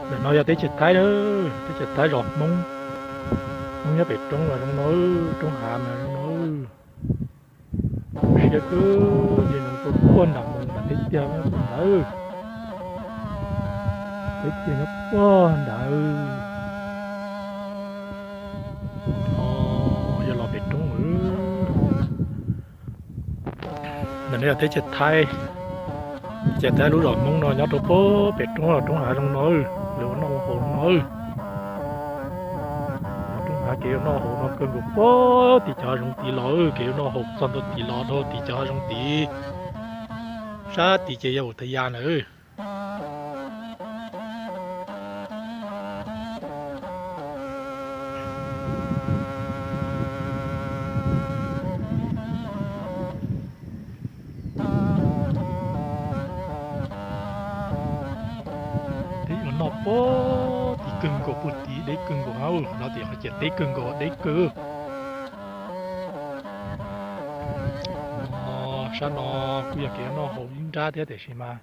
Ntawm no yog teb chaws Thaib na, teb chaws Thaib zos Hmoob. Hmoob nyob pem roob mas zoo no, roob hav mas zoo no. Siab kawg, nce nov tuaj puag nram mus mas teb tiag nyob puag nrad. Teb tiag nyob puag nrad. Yog los pem roob. Ntawm no yog teb chaws Thaib, teb chaws Thaib lub zos Hmoob no nyob rau puag pem roob, roob hav zoo no, lawv ua noj ua haus zoo no. Roob hav kev ua noj haus no kawg nkaus puag tim cov hav zoov tid los, kev ua noj haus txog ntua tim los rau tim cov hav zoov tid. Sab tid ces yog ua tag ya lawm. Deb ua noj puag tim kawg nkaus puag tim deb kawg nkaus na, no tim qhov ciav deb kawg nkaus deb kawg. Sab no kuj yog kev ua noj haus ib nrab thiab tiam sis mas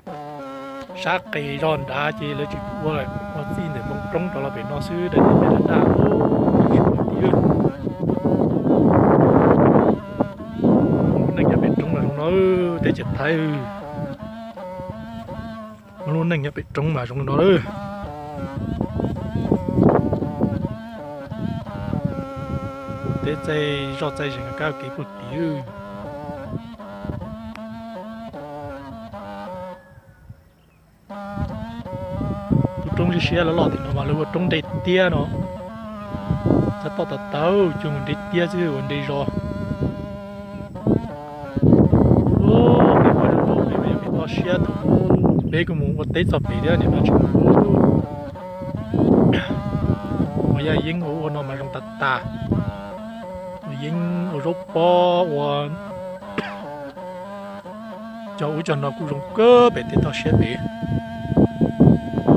sab qis zog nrad ces lawv tsis ua, ua txij ntawm npoo roob rov los pem no xwb, daj daj daj daj. Lub neej nyob pem roob mas zoo no, teb chaws Thaib. Lub neej nyob pem roob mas zoo no lawm. Teb txaij zoj txaij zees kab kev puag tid. Lub roob siab siab loj loj tim no mas lawv ua roob nte tiab no. Txhab toj tas tas, cuag mus nte tiab xwb ua nte zos. Peb toj siab thaum peb kuj mus ua teb txog pem thiab niam no tsis ua yaj yeeb ua ua no mas zoo tas tas. Ua yeeb ua zaub pob ua cog ub cog no kuj zoo kawg pem tej toj siab pem.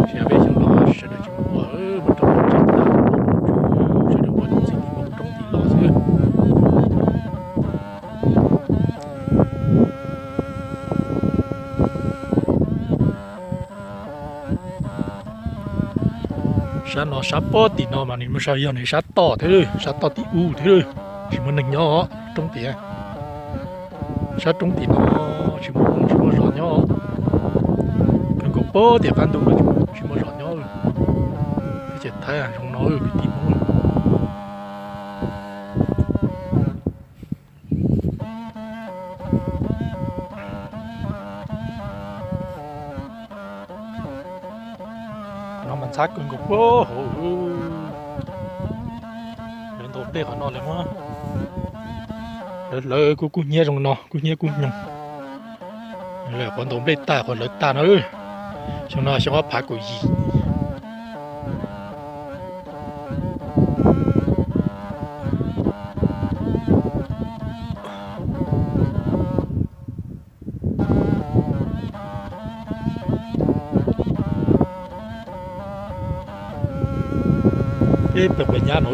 Tsis yog peb xyoo no sawv daws tsis mus ua, mus rau tsev tas, sawv daws ua txij tim npoo roob tim los xwb. Sab no sab pob tim no mas nws muaj sab, yog nws sab toj thiab, sab toj tim ub thiab, tsis muaj neeg nyob roob tim. Sab roob tim no tsis muaj, tsis muaj zos nyob. Kawg nkaus pob tim qab ntug no tsis muaj zos nyob. Teb chaws Thaib zoo no kwv tij Hmoob. No mas ntxhab kawg nkaus puag hauv. Lawv ntaus nplej qhov no lawm, lawv kuj kub hnyiab zoo no, kub hnyiab kub nyoog. Lawv qhuav ntaus nplej tag, qhuav hlawv tag no. Xyoo no xyoo ob phav kaum yim. Ib plag pas nyab no.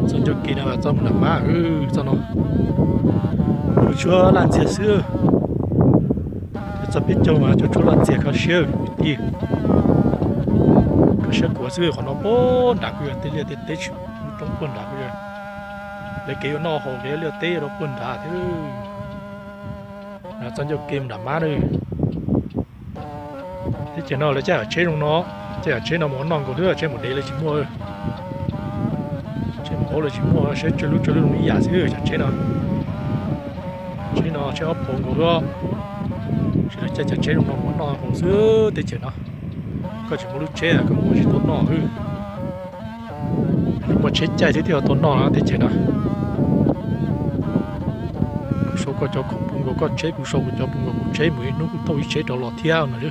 Txoj ncauj ke no txoj mus nram mab, txoj no tshuab laj ntxiag xwb. Txoj peb caug mas cov tshuab laj ntxiag kho siab kwv tij. Kho siab kuav xwb, qhov no puag nrad kuj yog tej liaj tej teb tshwm lub roob puag nrad kuj yog. Lawv kev yuav noj haus kev liaj teb rau puag nrad thiab. Txoj ncauj ke mus nram mab na. Teb chaws no lawv caij yam tsheb zoo no, caij yam tsheb no mus ua noj nkaus xwb, tsheb mus dev lawv tsis muaj. Tsheb mus hauv lawv tsis muaj, saib tsawg lub tsawg lub zoo ib yam xwb cov tsheb no. Tsheb no tsheb ob phaus nkaus xwb. Tsis lawv caij cov tsheb zoo no mus ua noj haus xwb teb chaws no. Koj tsis muaj lub tsheb koj mus ua tsis tau noj xwb. Muaj tsheb caij thiab thiaj tau noj teb chaws no. Kuv sau koj cov khoom pub nkaus koj tsheb, kuv sau kuv cov pub nkaus kuv tsheb, mus ib hnub kuj thauj ib tsheb rov los thiab no.